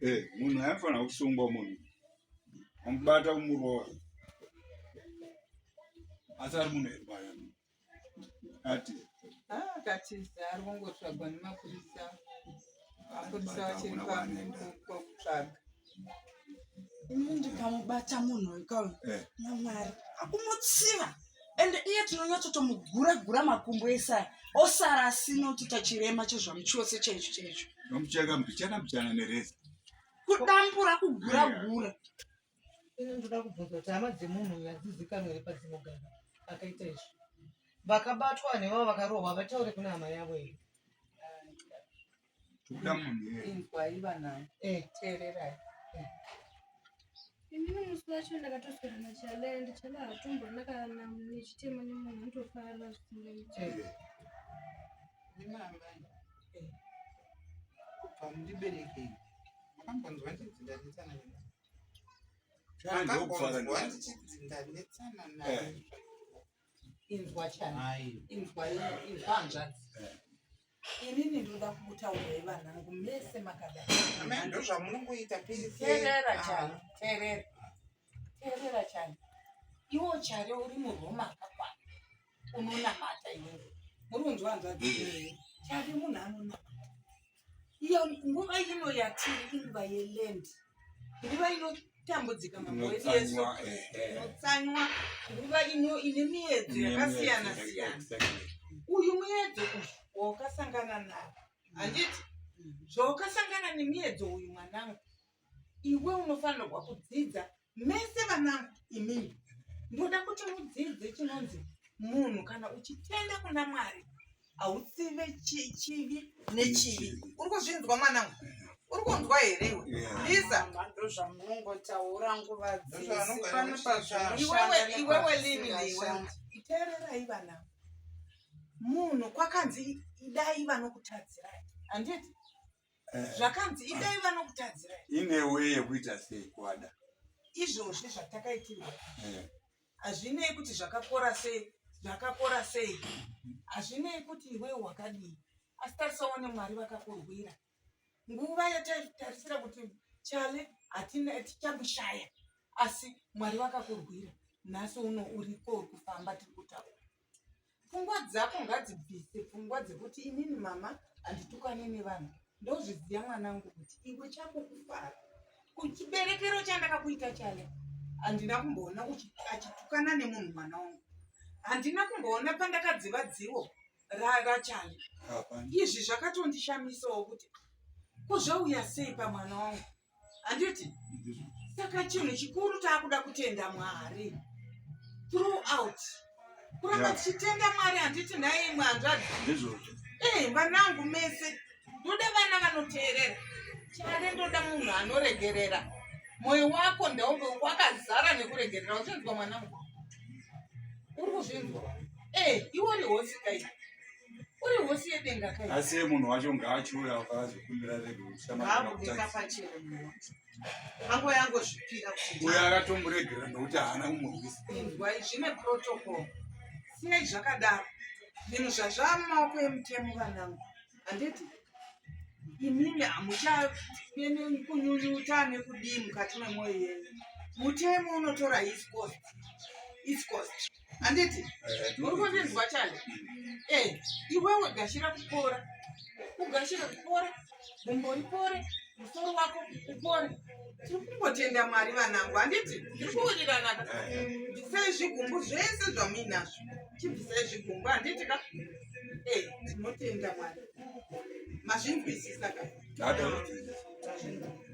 Eh, munhu aifanira kusungwa munhu amubata kumurova asi ari munhu erwaya ati ah, akatiza ari kungotsvagwa nemapurisa mapurisa vachiri pakutsvaga ini ndikamubata munhu uyu kauyu eh. namwari akumutsiva ende iye tinonyatsotomugura gura makumbo ese aya osara asina kutoita chirema chezvamuchose chaicho chaicho nomucheka mbichana mbichana nereza kudambura kugura gura Ini ndoda kubvunza kuti hama dzemunhu uyu hadzizikanwe here padzinogara akaita izvi vakabatwa nevavo vakarohwa vataure kuna hama yavo here Kuda munhu iyeye. Inzwai vanangu, eh. teererai. Inini musi wacho ndakatoswera nachale and chale hatomborina kana nechitema nemunhu anotofara zvisingaiti. Eh. Nemamai kubva mundiberekei makambonzwa ndichinzi ndanetsana nemunhu makambonzwa ndichinzi ndanetsana naye Inzwa chani, inzwa inzwa hanzvadzi. Inini ndinoda kukutaurirai vanangu mese makadai. Amai ndozvamunongoita pese. Teerera chani, teerera. Teerera chani. Iwo chare uri muRoma akakwana. Unonamata iwewe. Muri kunzwa hanzvadzi? Chare munhu anonamata. Iyo nguva ino yatiri inguva yeland. Nguva inotambudzika mambo wedu Yesu. Inotsanywa, eh, eh. Inotsanywa nguva ino ine miedzo yakasiyana siyana. Exactly. Uyu muedzo uyu wawakasangana nawo handiti zvawakasangana nemiedzo uyu mwanangu iwe unofanirwa kudzidza mese vanangu imimi ndoda kuti mudzidze chinonzi munhu kana uchitenda kuna mwari hautsive chivi nechivi uri kuzvinzwa mwanangu uri kunzwa here iwe lisa ndozvamunongotaura nguva dzese pano iwewe iwewe lini iwe iteererai vanangu munhu kwakanzi idai vanokutadzirai handiti Eh. zvakanzi idai vanokutadzirai Ine way yekuita sei kwada. Izvozvi zvatakaitirwa Eh. hazvinei kuti zvakakora sei zvakakora sei hazvinei kuti iwewe wakadii asi tarisaone mwari vakakurwira nguva yataitarisira kuti chale hatina tichamushaya asi mwari vakakurwira nhasi uno uriko uri kufamba tiri kutaura Pfungwa dzako ngadzibvise pfungwa dzekuti inini mama handitukane nevanhu. Ndozviziva mwanangu kuti iwe chako kufara. Kuchiberekero chandakakuita chale handina kumboona achitukana nemunhu mwana wangu. Handina kumboona pandakadziva dziwo rachale. Izvi zvakatondishamisawo kuti ko zvauya sei pamwana wangu. handiti saka chinhu chikuru taakuda kutenda mwari throughout kuramba tichitenda mwari handiti nhai imwe hanzvadzi ndizvozvo ee vanangu mese ndoda vana vanoteerera chare ndoda munhu anoregerera mwoyo wako ndaunge wakazara nekuregerera uchinzwa mwanangu uri kuzvinzwa ee iwe uri hosi kai uri hosi yedenga kai asi munhu wacho ngaachiuya akazokumbira regeabude pachena munhu wacho ango yangozvipira kuti uyo akatomuregerera nokuti haana kumurwisa inzwai zvine protocol siyai zvakadaro zvinhu zvazvava mumaoko emutemo vanangu handiti imimi hamuchapene kunyunyuta nekudii mukati memwoyo yenyu mutemo unotora his cost its cost handiti eh, uri kundinzwa chale e iwewe gashira kupora ugashire kupora gumbo ripore musoro wako upore tiri kungotenda mwari vanangu handiti tiri kuwiriranaka eh. bvisai zvigumbu zvese zvamuinazvo chibvisai zvigumbu handiti ka e tinotenda mwari mazvinzwisisa ka Ndatozodzidza. Mazvinzwisisa.